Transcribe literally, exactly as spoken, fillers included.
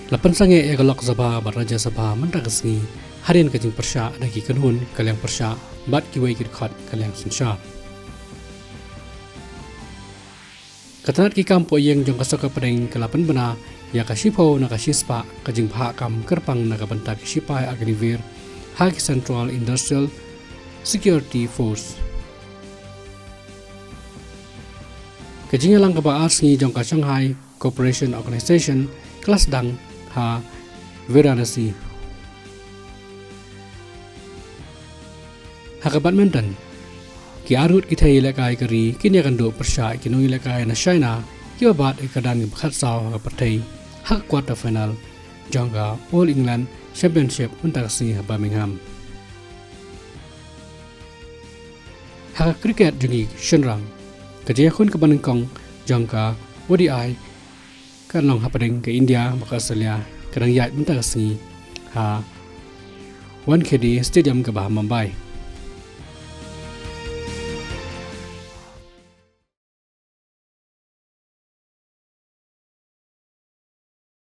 La pynsangeh ïa ka Lok Sabha bad Rajya Sabha mynta ka sngi hadien ka jingpyrshah da ki kynhun ka liang pyrshah bad kiwei ki dkhot ka liang synshar. Ka tnat ki kam poh ïing jong ka sorkar pdeng ka la pynbna ïa ka shiphew na ka shispah ka jingbthah kam kyrpang na ka bynta ki shipai Agniveer ha ki Central Industrial Security Force. Ka jingïalang kaba ar sngi jong ka Shanghai Cooperation Organization ka la sdang ha Varanasi. Ha ka badminton, ki arngut ki thei ïalehkai ka ri kin ïakynduh pyrshah ïa ki nongïalehkai na China kiba bat ïa ka kyrdan kaba khatsaw ha ka pyrthei ha ka quarter final jong ka All England Championship mynta ka sngi ha Birmingham. Ha ka cricket jong ki shynrang, ka jingïakhun kaba nyngkong jong ka O D I kan long hapdeng ka India bad ka Australia, ka dang ïaid mynta ka sngi ha Wankhede Stadium kaba ha Mumbai.